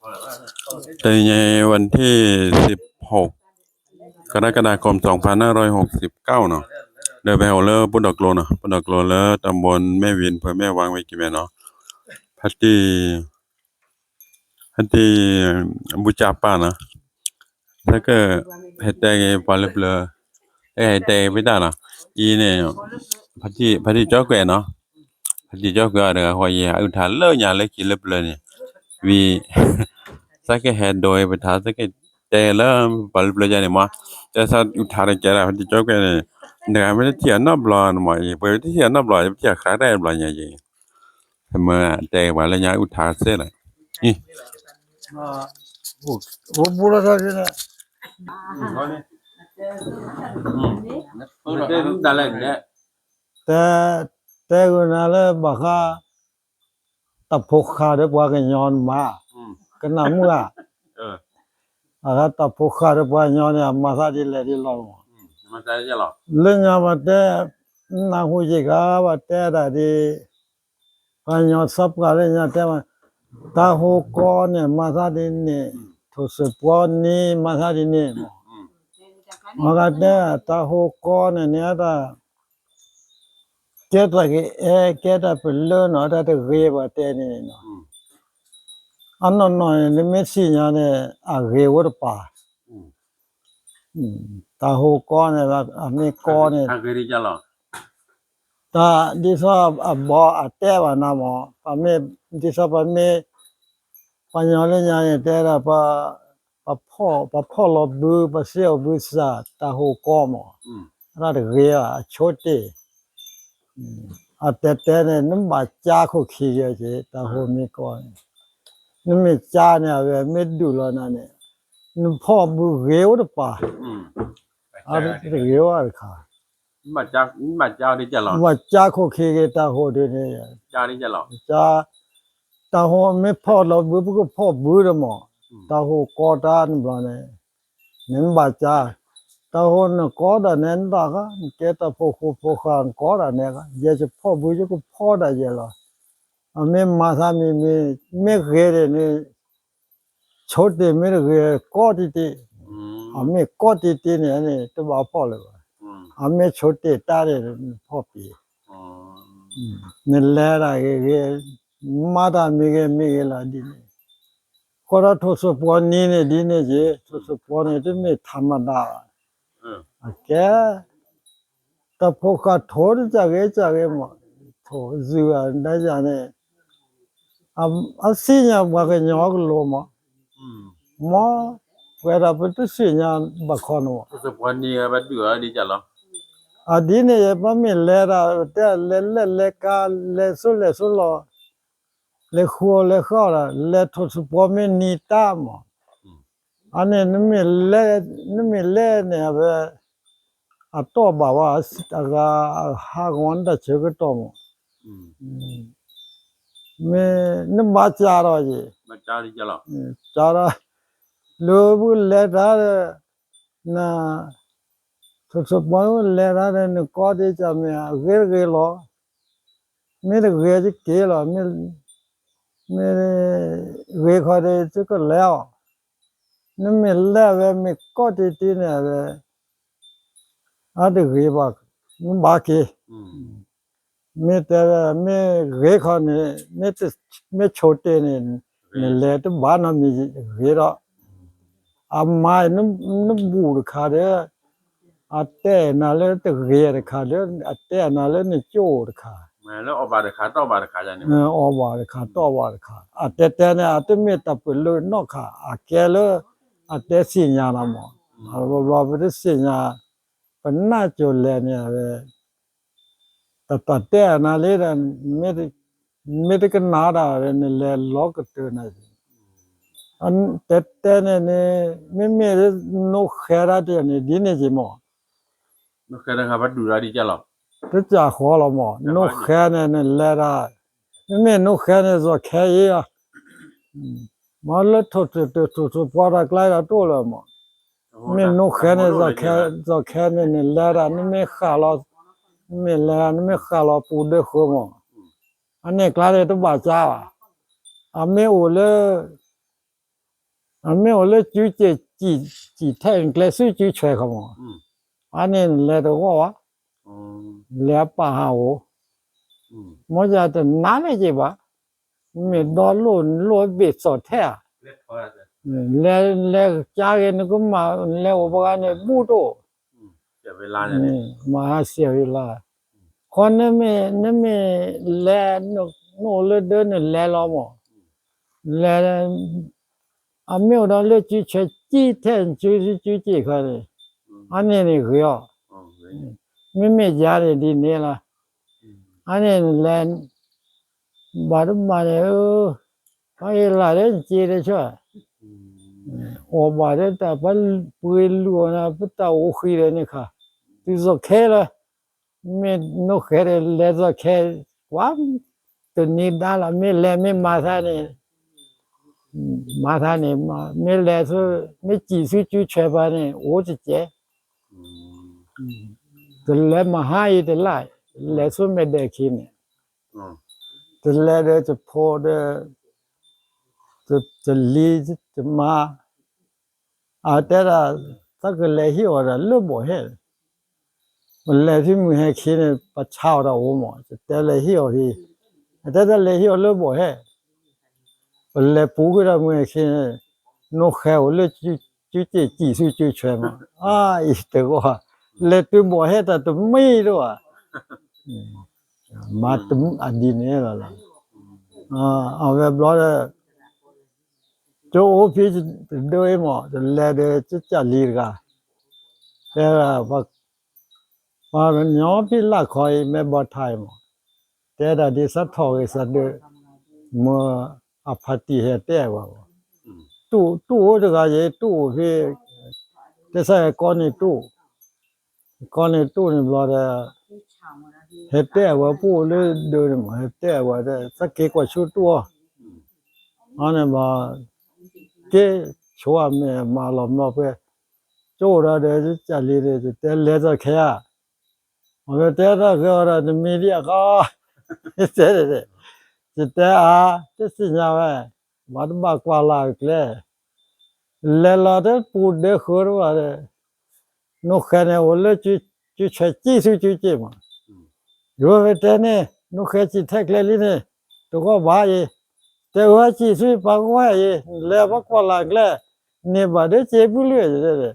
တနံၤညါအံၤ วันที่สิบหก กรกฎาคม สองพันห้าร้อยหกสิบเก้า နီၤ, ဒီးပဟဲအိၣ်လၢပူၤဒီးကျိနီၤ, ပူၤဒီးကျိလၢတၢ်ဘိမဲၢ်ဝံၤ ဖဲမဲၢ်ဝါဝဲက့ၤမဲာ်နီၤ, ဖါတံၢ် ဖါတံၢ် ဘူၣ်ကၠၢ်ပၢ်နီၤ, သက ဟဲတဲက့ၤပှၤလၢပျၢၤ, သကဟဲတဲက့ၤပတၢ်နီၤ, အံၤန့ၣ် ဖါတံၢ် ဖါတံၢ်ကၠီကွဲးနီၤ, ဖါတံၢ်ကၠီကွဲးအီၤတဂၤဃီ ယဟးအုၣ်ထါလၢညါလၢခံလၢပျၢၤန့ၣ်, ဝံၤ သကဟဲဒိပထါ သကတဲလၢပှၤလၢပျၢၤယါန့ၣ်မး, တဲသးအုၣ်ထါတကဲဒၣ် ဖါတံၢ်ကၠီကွဲးန့ၣ်, နဂၤမ့ၢ်တထံၣ်အနီတဘျီန့ၣ်မး, ပှၤမ့ၢ်တထံၣ်အနီတဘျီ ပထံၣ်အဃါတဘျီညါယံၤ, မ့ၢ်တဲပှၤလၢညါအုၣ်ထါစဲလီၤ, အံၤ တဲ တဲဂုာ်နၤလၢဘၣ်ဃး တၢ်ဖိဃာ်ဒီးပှၤကညီန့ၣ်မး, ကနၣ်မုၢ်ဧါ, အတၢ်ဖိဃာ်ဒီးပှၤကညီန့ၣ် အမၤသးဒ်လဲၣ်ဒ်လဲၣ်လီၤ, လၢညါဘၣ်တဲ, နၢ်ဟူယံာ်ဂၤ ဘၣ်တဲဒၣ်ဒ် ပှၤကညီသးပှၢ်လၢညါတဲမး, တၢ်ဟူးကီန့ၣ် မၤသးဒ်န့ၣ်, ထိၣ်စၢၣ်ပှီနံၤ မၤသးဒ်န့ၣ်မး, မ့ၢ်ဂၤတဲ တၢ်ဟူးကီန့ၣ်န့ၣ် အတၢ် ကဲတၢ်ကအဲၣ် ကဲတၢ်ပလၢနီၤ တၢ်တဂ့ၤဘၣ်တဲန့ၣ်နီၤ, အနီၢ်နီၢ်န့ၣ် နမ့ၢ်သ့ၣ်ညါန့ၣ် အဂ့ၤအိၣ်တပၤ, တၢ်ဟူးကီန့ၣ် အမ့ၢ်ကီန့ၣ် တၢ် ဒ်သိးအဘီအတဲဘၣ်နၤမး, ပမ့ၢ် ဒ်သိးပမ့ၢ် ပှၤကညီလၢညါန့ၣ် တဲဒၣ် ပ ပဖီၣ်လီၤဘု ပစဲအီၤဘုစၢ် တၢ်ဟူးကီမး, အတၢ်တဂ့ၤဘၣ် အဆိတ့ၢ်, အတဲတဲန့ၣ် နဘၣ်ကၠါခိၣ်ခံက့ၤက့ၤ တၢ်ဟူးမ့ၢ်ကီန့ၣ်, နမ့ၢ်ကၠါန့ၣ် အဝဲမ့ၢ်ဒုးလီၤနၤန့ၣ်, နဖီၣ်ဘုဂ့ၤအိၣ်တပၤ, အတဂ့ၤအိၣ်တခါ ဘၣ်ကၠါခိၣ်ခံက့ၤ တၢ်ဟူးဒ်န့ၣ်, တၢ်ဟူးမ့ၢ်ဖီၣ်လီၤဘု ပကဖီၣ်ဘုဒီးမး, တၢ်ဟူးကီတၢ်နဘျီန့ၣ်, နဘၣ်ကၠါ, တၢ်ဟူးနကီဒၣ်နဲနတၢ်ဃါ နကဲတၢ်ဖိဃိဖိဃာ်နကီဒၣ်နဲဃါ ယဲယဖီၣ်ဘုယကဖီဒၣ်ယဲလီၤ, အမ့ၢ်မၤသးမံၤမံၤ မ့ၢ်ဂ့ၤဒ်န့ၣ် ဆိတ့ၢ်မ့ၢ်တဂ့ၤ ကီတံၢ်တံၢ်, အမ့ၢ်ကီတံၢ်တံၢ်န့ၣ်န့ၣ် တဘၣ်ဖီၣ်လၢၤဘၣ်, အမ့ၢ်ဆိတ့ၢ်တၢ်န့ၣ် နဖီၣ်ပှဲၤ, နလဲၤတၢ်ဂ့ၤဂ့ၤ, မၤတၢ်မံၤဂ့ၤမံၤဂ့ၤလီၤဒ်န့ၣ်, ဃိဒီးထိၣ်စၢၣ်ပှီနံၤန့ၣ်ဒ်န့ၣ်က့ၤ ထိၣ်စၢၣ်ပှီန့ၣ် တမ့ၢ်ထးမတၤဘၣ်, အကဲ တၢ်ဖိဃာ်ထိၣ်တကၢ်ဂ့ၤကၢ်ဂ့ၤမး, ထိၣ်စူၤအဒၣ်ယၤန့ၣ်, အသ့ၣ်ညါပှၤကညီကလိၤမး, မ်ပဝဲဒၣ်ပတသ့ၣ်ညါဘၣ်ခီန့ၣ်မး, အဒ်န့ၣ်ယဲ ပမ့ၢ်လဲၤတၢ် တဲလဲၤလဲၤလဲၤကါ လဲၤဆိလဲၤဆိလီၤ, လဲၤဃူလဲၤဃီဒီး လဲၤထိၣ်စူၤပှီမ့ၢ်နံၤတၢ်မး, အန့ၣ် နမ့ၢ်လဲၤန့ၣ် အဝဲ အတီၢ်ဘၣ်ဝဲ အဂၤအဟးဂီၤနတၢ်ဆၢကတီၢ်မး, မ့ၢ်နဘၣ်ကၠါဒီးယဲ, ကၠါဒီး လၢပကလဲၤတၢ်ဒီး န ထိၣ်စူၤပှီလဲၤတၢ်ဒီး နကီဒ်ကၢ်မ့ၢ်အဂ့ၤတဂ့ၤလီၤ, မ့ၢ်တဂ့ၤယက့ၤလီၤ, မ့ၢ်ဂ့ၤခီဒီး ယကလဲၤအီၤ, နမ့ၢ်လဲၤဝဲမ့ၢ်ကီတံၢ်တံၢ်န့ၣ်ဝဲ အတဂ့ၤဘၣ်, နဘၣ်က့ၤ, မ့ၢ်တဲဝဲ မ့ၢ်ဂ့ၤခီန့ၣ် မ့ၢ်ဆိတ့ၢ်န့ၣ် နလဲၤတဘၣ်နီတမံၤဂ့ၤဒီး, အမၤနဘူၣ်တခါဒီး အတဲနၤလၢတဂ့ၤတခါဒီး အတဲနၤလၢနကၠိၣ်တခါ, အီၣ်ဘၣ်တခါတီၣ်ဘၣ်တခါ, အတဲတဲန့ၣ် အတမ့ၢ်တၢ်ပလၢနီတခါ အကဲလၢ အတဲသ့ၣ်ညါလီၤမး, ဘျီဘျီပတသ့ၣ်ညါ ပနၢ်ကၠိၤလဲၤန့ၣ်ဝဲ တၢ်တဲနၤလံဒီး မ့ၢ်တကနၣ်ဒၣ်ဒီး နလဲၤလီၤကတၢၢ်နၤ, တဲတဲန့ၣ်န့ၣ် မ့မ့ၢ်နိဃဲဒၣ်တၢ်န့ၣ် ဒ်န့ၣ်က့ၤမး, တကးဃီလီၤမး နိဃဲန့ၣ် နလဲၤဒၣ်, မ့မ့ၢ်နိဃဲန့ၣ် စီၤခဲအံၤ မ့ၢ်လၢထိၣ်ထိၣ်ထိၣ်ထိၣ်ပှီတၢ်ကျါဒီးတအိၣ်လၢၤမး, မ့ၢ်နိဃဲန့ၣ် စီၤခဲန့ၣ် နလဲၤဒၣ် နမ့ၢ်ဃၣ်လီၤ, နမ့ၢ်လဲၤ နမ့ၢ်ဃၣ်လီၤပူၤဒၢဃၢမး, အန့ၣ်ကျါန့ၣ်တဘၣ်ကၢဘၣ်, အမ့ၢ်အိၣ်လၢ အမ့ၢ်အိၣ်လၢစုစ့ၣ် စံၣ်ထဲၣ်ကျဲ စုစုဆွဲခီမး, အါန့ၢ်နလဲၤတဂီၢ်ဘၣ်, လဲၤအပာ်ဟးအိၣ်, မ့ၢ်ယၤတနါလၢက့ၤဘၣ်, မ့ၢ်ဒီလိၣ်လိၣ်ဘ့ၣ်စီၣ်ထဲဧါ, လဲၤလဲၤကါဂ့ၤ နကမၤလဲၤအိၣ်ပှၤဂၤန့ၣ် ဘူၣ်တအိၣ်, မၤဟးစံၣ်ဝဲလၢ, ခီနမ့ၢ် နမ့ၢ်လဲၤ နအိၣ်လၢဒၢနလဲၤလီၤမး, လဲၤ အမ့ၢ်အိၣ်ဒီးလၢစုဆွဲ စံၣ်ထဲၣ်စုစုစ့ၣ်ခီန့ၣ်, အါန့ၢ်န့ၣ်ဂ့ၤအီၤ, မ့မ့ၢ်ယၤန့ၣ်ဒ်န့ၣ်လီၤ, အါန့ၢ်နလဲၤ ဘၣ်တဘၣ်န့ၣ်, ပှၤအ့လးဒီးနစ့ဒီးဆၢ, အီၣ်ဘၣ်ဒီးတၢ်ပှၤပှ့ၤလူၤအီၤန့ၣ် ပတၢ်အိၣ်ဃံဒီးန့ၣ်ခါ, တုၤစီၤခဲလၢာ်, မ့ၢ်နိဃဲၤဒီးလဲၤစီၤခဲ, ကွၢ်, တနံၤဒါလီၤ မ့ၢ်လဲၤမ့ၢ်မၤသးန့ၣ်, မၤသးန့ၣ် မ့ၢ်လဲၤဆူ, မ့ၢ်စံၣ်ဆူစုဆွဲပၤန့ၣ် အိၣ်တစဲး, တလဲၤမဟါအံၤတလၢ်, လဲၤဆူမဲာ်ဒဲးခံန့ၣ်, တလဲၤဒီးတဖိးဒီး, တလံၤတမါ, အတဲဒၣ်, သးကလဲၤဟ့ၣ်အီၤဒီးလၢဘီၣ်ဟဲ, ပလဲၤဖဲမုၢ်ဟဲခံန့ၣ် ပဆါအီၤဒီးအိၣ်မး ယတဲလဲၤဟ့ၣ်အီၤဖဲ, အတဲတၢ်လဲၤဟ့ၣ်အီၤလၢဘီၣ်ဟဲ, ပလဲၤပူၤဃုာ်ဒီးမုၢ်ဟဲခံန့ၣ်, နိဃဲၤအိၣ်လၢစုစ့ၣ် စံၣ်ဆူစုဆွဲမး, အါအံၤတဂီၢ်, လဲၤတုၤဘီၣ်ဟဲတၢ်တမံၤတအိၣ်ဧါ, မၤအဒ်န့ၣ်လီၤလီၤ, အဝဲဘျီဒီး ကအိၣ်ဖဲတဒၢအံၤမး တလဲၤဒီးကစၢ်လံၤတဂၤ, တဲဒၣ်, ပှၤကညီဖဲလၢ်ခီအံၤ မဲာ်ဘီထါအံၤမး, တဲဒၣ်ဒ်စးထီၣ်ဂ့ၤစးဒၢ, မ့ၢ်အဖါတံၢ်ဟဲတဲဝဲမး, တူၢ်အိၣ်တဂၤယဲ တူၢ်အိၣ်ဖဲ, တဲဆၢကီန့ၣ်တူၢ် ကီန့ၣ်တူၢ်န့ၣ်ဘျီဒီး, ဟဲတဲဝဲပအိၣ်လၢဒၢးန့ၣ်မး ဟဲတဲဝဲဒီး သးက့ၤကွၢ်ဆူတူၢ်အီၤ, အန့ၣ်ဘၣ်, က့ၤဆိအမဲာ်မၤလီၤမၢ်ဖဲ, ကၠိဒီးဒီး ကၢ်လံဒီး ယတဲလဲၤစီၤခဲဧါ, အဝဲတဲတၢ်ဃဲအီၤဒီး နမံၤဒ်အဂီၢ်, တဲ, ယတဲအါ, တသ့ၣ်ညါဝဲ, ဘၣ်တဘၣ်ကွၢ်လၢ်အကျဲ လဲၤလီၤတပူၤဒၢဃၢတဘၣ်ဒီး, နိဃဲၤန့ၣ်အိၣ်လၢစုဆွဲ စံၣ်ဆူစုစ့ၣ်မး, ယိၤဝဲတဲန့ၣ် နိဃဲၤစံၣ်ထဲကျဲလံန့ၣ်, တဂီၢ်ဘၣ်အံၤ, တဲဝဲစံၣ်ဆူပှၤကဝဲၢ်အံၤ လဲၤဘၣ်ကွၢ်လၢ်ကျဲ, န့ၢ်ဘၣ်ဒၢစ့ဘုလုၢ်, လဲၤတု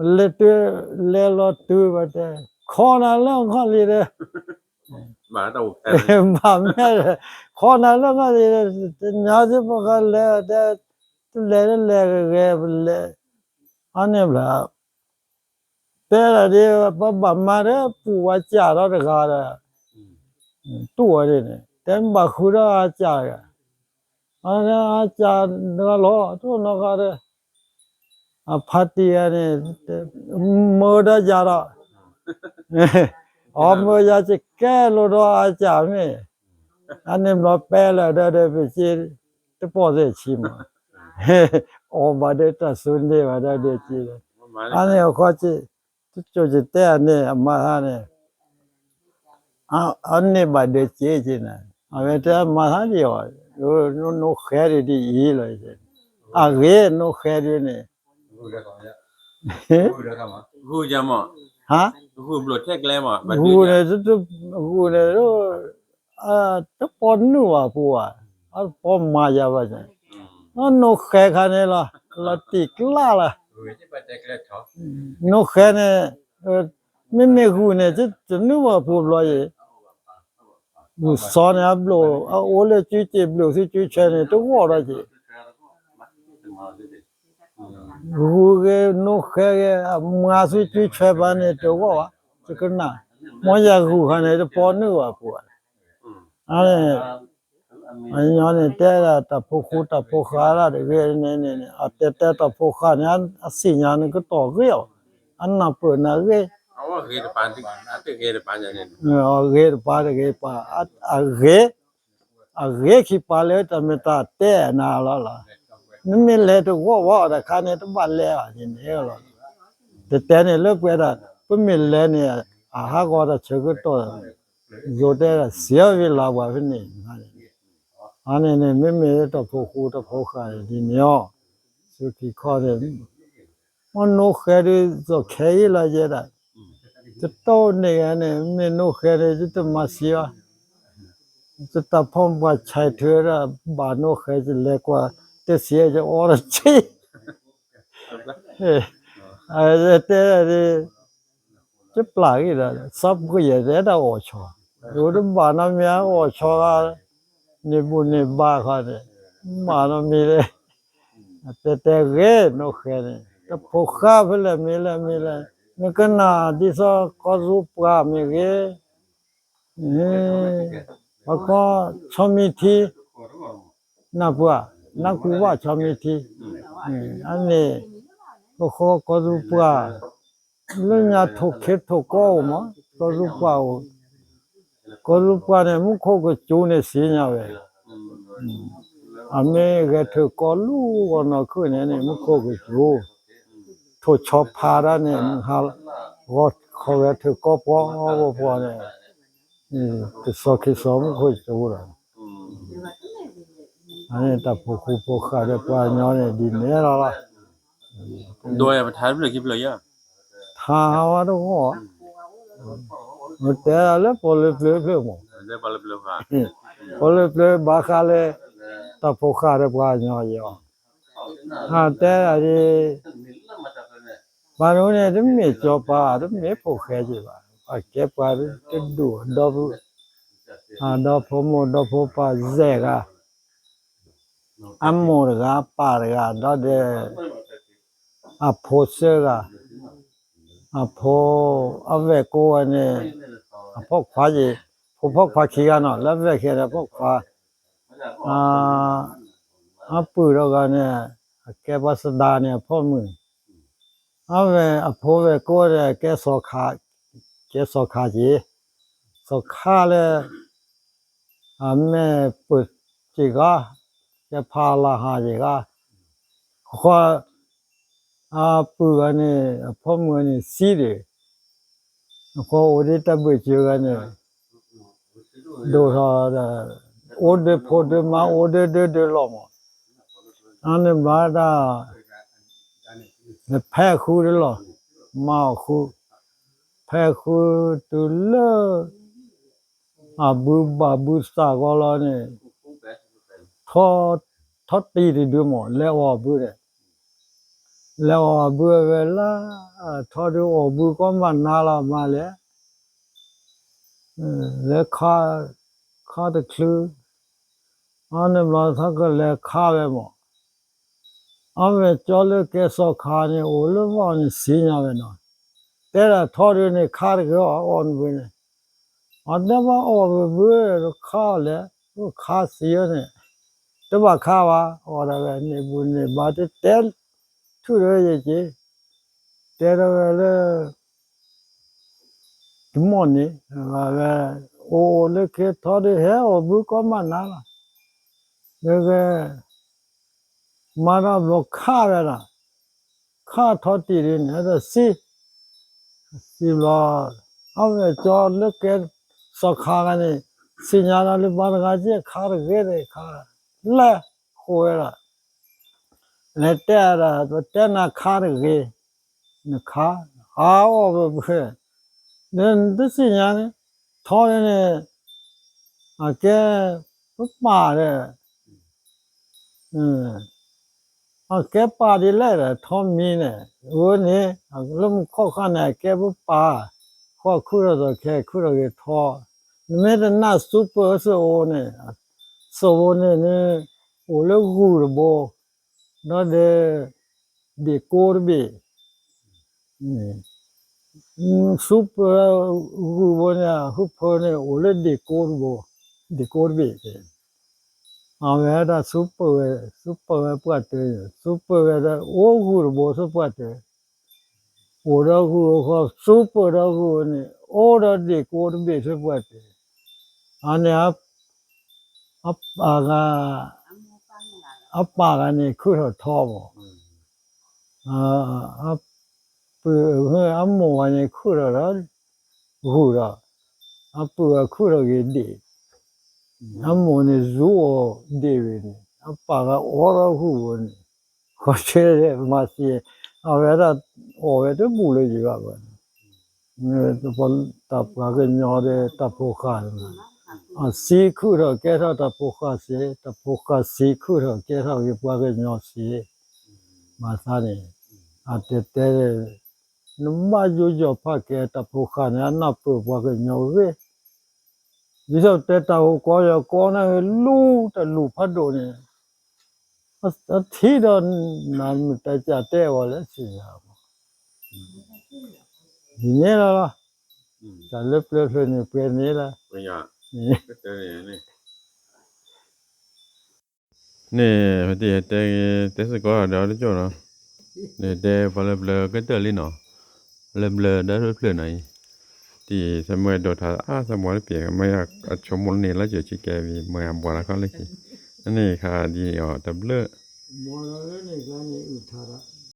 ၤ, လဲၤလီၤတုၤဘၣ်တဲ, ခီနၤလၢအဂီၢ်လံဒီး ဘၣ်မ့ၢ်, ခီနၤလၢအဂီၢ်လံဒီး တညီစ့ၢ်ဖိဃီလဲၤတဲ, တလဲၤတလဲၤဂဲၤဂဲၤလဲၤ, အန့ၣ်ဘျီ တဲဒၣ်ဒ် ပဘၣ်မၤဒီးပူၤဝဲစၢ်ဒီးတဂၤဒီး, တူၢ်ဝဲဒ်န့ၣ် တဲဘၣ်ဃုာ်ဒီးအစၢ်တဂၤ, အစၢ်တဂၤလီၤ တအိၣ်နီတဂၤဒီး အဖါတံၢ်ဂၤန့ၣ် မၢဒီးယၤဒီး, အီၣ်မၢယၤကကဲလိာ်ဒီးအစၢ်မ့ၢ်, အန့ၣ်ဘျီပဲလၢာ်ဒီးဒီးပစ့ တပီၢ်သ့ၣ်ဆံမး, အီၣ်ဘၣ်ဒီးတၢ်စူၤန့ၢ်ဘၣ်ဒီးဒီးစ့, အန့ၣ်အခီ တကၠိၣ်ကတဲအန့ၣ် အမၤဟါန့ၣ် အန့ၢ်ဘၣ်ဒၢးစ့က့ၤန့ၣ် အဝဲတဲမၤဟါဒံးအီၤ, နိဃဲၤဒံးဒ်အံၤလီၤ, အဂ့ၤ နိဃဲၤဒံးန့ၣ်, ဟါ, ဂုၢ်န့ၣ်, ဂုၢ်န့ၣ်, တပီၢ်နုာ်ဘၣ်ပူၤဘၣ်, အတပီၢ်မၤယၤဘၣ်န့ၣ်, နိဃဲၤခါန့ၣ်လီၤ, လီၤတံၢ်ကျါလီၤ, နိဃဲၤန့ၣ်, မ့မ့ၢ်ဂုၢ်န့ၣ် တနုာ်ဘၣ်ပူၤဘျီယံၤ ဂုၢ်စီန့ၣ် အဘျုး အအိၣ်လၢစုစ့ၣ်ဘျုးဆူစုဆွဲန့ၣ် တဂီၢ်ဒီးက့ၤ, ဂုၢ်ဂ့ၤ နိဃဲၤဂ့ၤ အမၤဆူစုဆွဲပၤန့ၣ် တဂီၢ်ဘၣ်, တကနၣ်, မ်ယဂုၢ်ခါန့ၣ် တပီၢ်နုာ်ဘၣ်ပူၤဘၣ်, အန့ၣ် အညီန့ၣ်တဲဒၣ် တၢ်ဖိဃူတၢ်ဖိဃာ်ဒၣ်တဂ့ၤန့ၣ်န့ၣ် အတဲတဲတၢ်ဖိဃာ်န့ၣ် အသ့ၣ်ညါန့ၣ်ကတီၢ်ဂ့ၤအီၤ, အနၢ်ပၢၢ်နၢ်ဂ့ၤ, အဂ့ၤတပၢ်တဂ့ၤပၢ်, အဂ့ၤ, အဂ့ၤခံပၢ်လၢတၢ်မ့ၢ်တၢ်တဲနၤလီၤလီၤ, နမ့ၢ်လဲၤတဂီၢ်ဝဲအီၤတခါန့ၣ် တဘၣ်လဲၤဘၣ်န့ၣ်လီၤ, တတဲန့ၣ်လၢပှဲၤဒၣ် ပမ့ၢ်လဲၤန့ၣ် အဟးဂီၤတၢ်ဆၢကတီၢ်, ယိၤတဲဒၣ် စံးအီၤဝံၤလၢပှၤဖဲန့ၣ် အန့ၣ်န့ၣ် မ့မ့ၢ်တၢ်ဖိဃူတၢ်ဖိဃာ်ဒ်န့ၣ်အီၤ, ယက့ၤခီန့ၣ်, မ့ၢ်နိၣ်ဃဲဒုး စီၤခဲအံၤလီၤယဲဒၣ်, တတိၢ်န့ၣ်ဂၤန့ၣ် မ့ၢ်နိၣ်ဃဲန့ၣ် ယတမၤစံးဘၣ်, ယတၢ်ဖီၣ်ပှၤဆဲးထွဲဒၣ် ဘၣ်နိၣ်ဃဲ ယလဲၤကွၢ်တစံး ယအီၣ်တစံး တဲဒၣ်, ယပျၢ်ဂ့ၤဒီး စီၤပှ့ၤယဲဒၣ်အီၣ်ဆီ, ယအိၣ်တဘၣ်နီတမံၤ အီၣ်ဆီဂၤ, န့ၢ်ဘူၣ်န့ၢ်ဘါဃီန့ၣ်, မၤနီတမံၤလဲၣ်, တဲတဲဂ့ၤ နိၣ်ဃဲန့ၣ် တဖိဃါဖဲလဲၣ်မ့ၢ်လဲၣ်မ့ၢ်လဲၣ်, နကနၣ်ဒ်သိးကီၢ်သူပှၢ်မ့ၢ်ဂ့ၤ ပကီၢ်ဆီမံထံ, နၢ်ပှၢ်, နၢ်ကွံာ်ဘၣ်ဆီမံထံ, အန့ၣ်, ပဃီကီၢ်သူပှၢ်, လၢညါထိၣ်ခ့ထိၣ်ကီအိၣ်မး, ကီၢ်သူပှၢ်အိၣ်, ကီၢ်သူပှၢ်န့ၣ် မူခိၣ်ကစူၤန့ၣ်စံၣ်ညီၣ်ဝဲ အမ့ၢ်ဂဲၤထၢၣ်ကီလူၤဂီၢ်နီၢ်ခုၣ်န့ၣ်န့ၣ် မူခိၣ်ကစူၤ, ထိၣ်ဆီဖးဒၣ်န့ၣ် မဟါ, ဂီၤခီဂဲၤထၢၣ်ကီပှီၤပှီၤန့ၣ်, ကစီၤခ့စီၤမူခိၣ်ကစူၤလီၤ, အန့ၣ်တၢ်ဖိဃူဖိဃာ်ဒီးပှၤကညီန့ၣ် ဒ်န့ၣ်လီၤလီၤ, ဒိးယၤပထါတဖျၢၣ်ခံဖျၢၣ်ယါ, ထါဝဲတဂီၢ်, မ့ၢ်တဲလၢပီၣ်လဲၣ်ပျၢၤဖျၢၣ်မး, ပီၣ်လဲၣ်ပျၢၤဘၣ်ဃးလၢ တၢ်ဖိဃာ်ဒီးပှၤကညီယဲအီၤ, အတဲဒၣ်ဒ် ပှၤတအိၣ်န့ၣ် တမ့ၢ်စီၤပၤ တမ့ၢ်ဖိၣ်ဃဲက့ၤဘၣ်, ပှၤကဲပှၤတဒူၣ်ဒီပုၢ်, ဒီဖိမိၢ်ဒီဖိပၢ်ယဲၢ်ဂၤ, အမိၢ်တဂၤ အပၢ်တဂၤ ဒီးဒီး အဖိသၢဂၤ, အဖိ, အဝဲၢ်ကိးဂၤန့ၣ်, အဖိခွါယံၤ, ဖိဖိခွါခံဂၤနီၤ လၢအဝဲၢ်ခံဂၤန့ၣ် အဖိခွါ, အပုၢ်တဂၤန့ၣ် အကဲပှၤသဒါန့ၣ် အဖိမုၣ်, အဝဲၢ်အဖိဝဲၢ်ကိးဂၤန့ၣ် ကဲစီၤခါ, ကဲစီၤခါက့ၤ, စီၤခါလၢ အမ့ၢ်ပၢၢ်က့ၤဂၤ, ကဲဖးလၤဟးက့ၤဂၤ, ဃီ, အပုၢ်ဂၤန့ၣ် အဖိမုၣ်ဂၤန့ၣ် သံဒံး, အဃိအိၣ်ဒံးတၢ်ဘုၣ်စၢၤဂၤန့ၣ်, ဒိၣ်ထီၣ်ဒီး, အိၣ်ဒၢးဖိဒၢးမါ အိၣ်ဒၢးဒၢးဒၢးလီၤမး, အန့ၣ်ဘျီဒၣ် ဖဲဃုဒၢးလီၤ, မၤအီၣ်ဃု, ဖဲဃုတုၤလၢ အဘုဘၣ်ဘုသးဂီၤလီၤန့ၣ်, ထီ, ထီတံၢ်တဒုမး လဲၤအီၣ်ဘုန့ၣ်, လဲၤအီၣ်ဘုအဝဲလၢ, ထီဒုးအီၣ်ဘုကီမးနါလီၤမးလဲၣ်, လဲၤခါ, ခါတချုး, အန့ၣ်ဘျီထီကလဲၤခါဝဲမး, အဝဲၢ်ကၠီလၢကဲစီၤခါန့ၣ် အိၣ်လၢဝီန့ၣ်စံၣ်ညီၣ်ဝဲနီၤ, တဲဒၣ်ထီဒုးန့ၣ် ခါတဂ့ၤအီၣ်အီၣ်န့ၣ်ဘုန့ၣ်, အတဲဘၣ်အီၣ်ဘုဘု ခါအီၣ်လဲၣ်, ခါသံအီၤန့ၣ်, တဘၣ်ခါဘၣ် အီၣ်ဒၣ်ဝဲန့ၣ်ဘုန့ၣ်ဘၣ်တတဲ, ထုးဒီးယက့ၤ, တဲဒၣ်ဝဲလၢ တမီၢ်န့ၣ်, ဝဲ, အိၣ်လၢခဲထီဒုးဟဲအီၣ်ဘုကီမးနါလီၤ, လၢကဲ, မၤတၢ်ဘျီခါဝဲဒၣ်, ခါထီတံၢ်ဒုးန့ၣ် ဒီးစံၣ်, စံၣ်ဘျီ, အဝဲၢ်ကၠီလၢကဲစီၤခါဂၤန့ၣ်, သ့ၣ်ညါလီၤလၢပှၤတဂၤကဲခါတဂ့ၤဒီးခါ, လဲၤဃိဝဲဒၣ် လဲၤတဲဒၣ် ပတဲနၤခါတဂ့ၤ, နခါ, အအီၣ်ဘုဘု, ဒီးနတသ့ၣ်ညါန့ၣ်, ထီဒုးန့ၣ်, အကဲ, ပပၢ်ဒီး, အကဲပၢ်ဒ်လဲၣ်ဒီးထီမံၤန့ၣ်, အဝဲန့ၣ်, လၢမူခိၣ်ခါန့ၣ် အကဲပပၢ်, ဃီခုၣ်ထီၣ်သီခဲ ခုၣ်ထီၣ်ဂ့ၤထီ, နမ့ၢ်တနာ်စူပၢၤသုးအိၣ်န့ၣ်, သုးအိၣ်န့ၣ်န့ၣ်, အိၣ်လၢဂုၢ်တဘိ, ဒီးဒီး, ဒ့ၣ်ကိတဘ့ၣ် စူပၢၤဂုၢ်ဘိန့ၣ် အဟၢဖၢန့ၣ် အိၣ်လၢဒ့ၣ်ကိတဘိ, ဒ့ၣ်ကိတဘ့ၣ်, အဝဲဒၣ်စူပၢၤဝဲ, စူပၢၤဝဲပှၢ်တၢၢ်, စူပၢၤဝဲဒီးအိၣ်ဂုၢ်တဘိဆူပှၢ်တၢၢ်, အိၣ်ဒီးဂုၢ်အဃိ စူပၢၤဒီးဂုၢ်န့ၣ် အိၣ်ဒီးဒ့ၣ်ကိတဘ့ၣ်ဆူပှၢ်တၢၢ်, အန့ၣ် အပၢ်ဂၤ, အပၢ်ဂၤန့ၣ်ခုၣ်ထီၣ်ထီမး, အပုၢ်, အမိၢ်ဂၤန့ၣ်ခုၣ်ထီၣ်ဒီးဂုၢ်ဒီး, အပုၢ်ဂၤခုၣ်ထီၣ်ဂ့ၤဒ့ၣ်, အမိၢ်န့ၣ်စူအီၤဒ့ၣ်ဝဲန့ၣ် အပၢ်ဂၤအိၣ်ဒီးဂုၢ်ဝဲန့ၣ်, ခီဆ့မၤသံ, အဝဲဒၣ်အီၣ်ဝဲတဘူၣ်လၢယံၤဘၣ်ဝဲ, တၢ်ပှၤကညီဒီးတၢ်ဖိဃာ်, အစံးခုၣ်ထီၣ်ကဲထီၣ်တၢ်ဖိဃာ်စ့, တၢ်ဖိဃာ်စံးခုၣ်ထီၣ်ကဲထီၣ်က့ၤပှၤကညီစ့, မၤသးန့ၣ်, အတဲတဲ နဘၣ်ယူးယီၣ်ဖးကဲတၢ်ဖိဃာ်န့ၣ် အနၢ်ပၢၢ်ပှၤကညီဂ့ၢ်, ဒ်သိးတဲတၢ်အိၣ်ကီယီၤကီန့ၣ် လူတၢ်လူၤဖးဒိၣ်န့ၣ်, အထံၣ်ဒီးနမ့ၢ်တၢ်ကတဲအီၤလၢစံၣ်ယၤ, ဒ်န့ၣ်လီၤလီၤ, တၢ်လၢပျၢၤဖျၢၣ်န့ၣ်ပှဲၤန့ၣ်လီၤ. န့ၣ် တဲ တဲစ့ၢ်ကီးဒီးတကၠိၢ်နီၤ, န့ၣ်တဲပှၤလၢပျၢၤကတၢၢ်လံနီၤ, လၢပျၢၤဒီးဖျၢၣ်နီၤအံၤ, တံၢ်သးမုၢ်ဒိၣ်ထါအါ သးမုၢ်တပျဲၤ မ့ၢ်အဆိကမိၣ်န့ၣ်လၢယိၤဆံကဲဝံၤ မ့ၢ်အဘှါလၢခီလၢခံ, အန့ၣ်ခါဒ်အီၤတဘျၢၣ်, မ့ၢ်လၢန့ၣ်ကျါန့ၣ်အုၣ်ထါဒီး